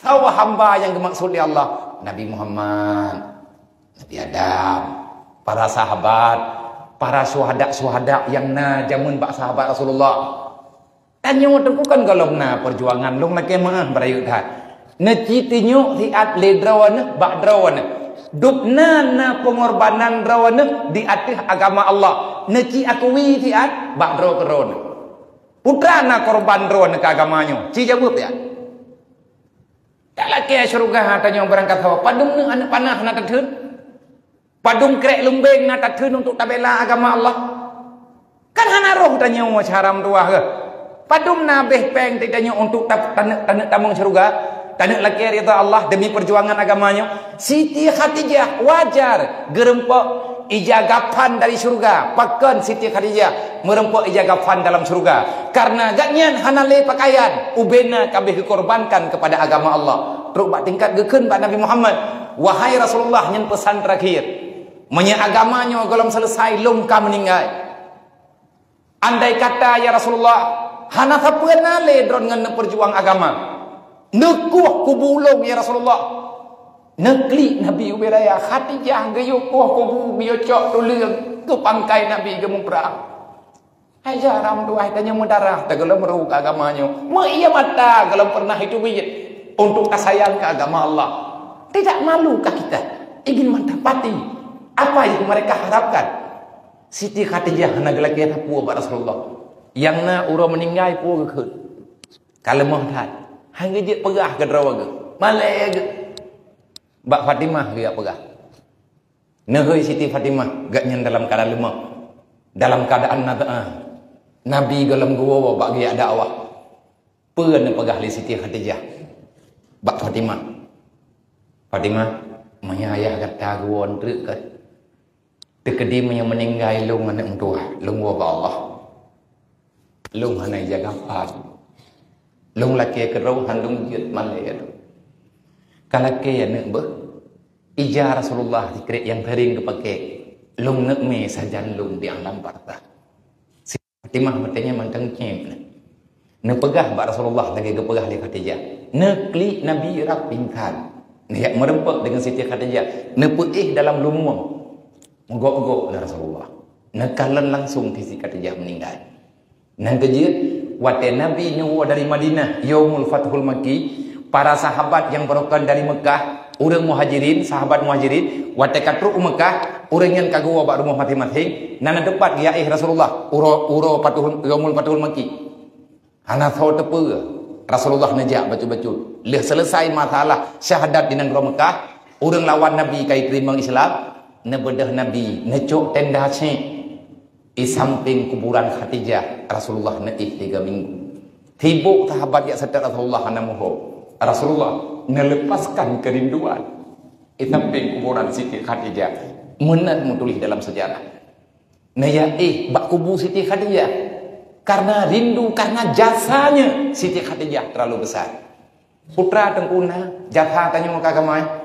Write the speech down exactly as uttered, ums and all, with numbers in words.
Soe hamba nyang geumaksud lé Allah? Nabi Muhammad, Nabi Adam, para sahabat, para syuhada-syuhada nyang na jameun bak sahabat Rasulullah. Tanyoe teungku kan gohlom na peujuangan, lôn lakée meu'ah beurayeuk that. Neuci tunyok siat lé droeneuh bak droeneuh. Dubna na peungorbanan droeneuh di ateueh agama Allah. Neuci akui siat bak droe keudroeneuh. Peue teuma na korban droeneuh keu agama nyoe? Ci jaweueb siat. Talakée syeuruga tanyoe barangkasoe, padum neuh aneuk panah na tatheun? Padum krek lumbeng na tatheun untuk tabela agama Allah? Kan hana roh tanyoe syedara meutuwah geuh. Padum na abéh péng tanyoe untuk ta-, taneuk, taneuk tamong syeuruga, taneuk lakée ridha Allah demi peujuangan agama nyoe? Siti Khadijah wajar geurumpok ija gafan dari syeuruga. Pakon Siti Khadijah meurumpok ija gafan dalam syeuruga? Karena gobnyan hana lé pakaian, ubena ka abéh geukorbankan kepada agama Allah. Trok bak tingkat geukheun bak Nabi Muhammad, "Wahai Rasulullah," nyan peusan terakhir, "meunyoe agama nyoe gohlom seuleusai, lôn ka meuninggai. Andai kata, ya Rasulullah, hana sapeue na lé droeneuh ngon neupeujuang agama, neukueh kubu ulôn, ya Rasulullah." Neuklik Nabi ubé raya, Khadijah geuyue kueh kubu, geuyue cok tuleueng keu pangkai Nabi geumuprang. Hai syedara meutuwah, tanyoe meudarah, tagohlom rhot agama nyoe. Meu-ie mata gohlom pernah itu bit untuk tasayang keu agama Allah. Tidak malukah kita ingin mendapati apa yang mereka harapkan? Siti Khadijah hana geulakée sapeue bak Rasulullah. Nyang na uroe meuninggai peue geukheun. Ka leumoh that. Hana geujeuet peugah keu droe geuh. Malée geuh. Bak Fatimah geujak peugah. Neuhôi Siti Fatimah, gobnyan dalam keuadaan leumoh, dalam keuadaan nabi, Nabi gohlom geuwoe bak geujak dakwah. Peue neupeugah lé Siti Khadijah bak Fatimah? "Fatimah, meunyoe ayah gata geuwoe treuk keuh, teukeudi meunyoe meuninggai lôn aneuk meutuwah, lôn woe bak Allah. Lôn hana ija gafan. Lôn lakée keudroe han lôn jeuet malée lôn. Ka lakée aneuk beuh, ija Rasulullah sikrek nyang sering geupakée, lôn neuk mé sajan lôn di alam barzakh." Fatimah watée nyan mantong cem. Neupeugah bak Rasulullah lagée geupeugah lé Khadijah. Neuklik Nabi rab pingsan. Neujak meurumpok deungon Siti Khadijah. Neupeuéh dalam lumueng. Meugok-gok lé Rasulullah. Neukalon langsung keu Siti Khadijah meuninggai. Nyang keujeuet, watée Nabi neuwoe dari Madinah, Yaumul Fathul Makki, para sahabat nyang beurukon dari Meukah, ureuëng Muhajirin, sahabat Muhajirin, watée ka trok u Meukah, ureuëng nyan ka geuwoe bak rumoh maséng-maséng, na neuteumpat geujak éh Rasulullah, uroe, uroe Fathul, Yaumul Fathul Makki. Hana soe teupeue, Rasulullah neujak bacut-bacut. Lheueh seuleusai masalah syahadat di nanggroe Meukah, ureuëng lawan Nabi ka jiteurimong Islam, neubeudôh Nabi, neucok tenda cék. Di sampéng kuburan Khadijah, Rasulullah neuéh tiga minggu. Sibok sahabat jak seutôt Rasulullah hana muphom. Rasulullah neuleupaskan keurinduan di sampéng kuburan Siti Khadijah. Meunan meutuléh dalam sejarah. Neujak éh bak kubu Siti Khadijah. Karena rindu, karena jasanya Siti Khadijah terlalu besar. Putra teungku na, jasa tanyoe ka gamai.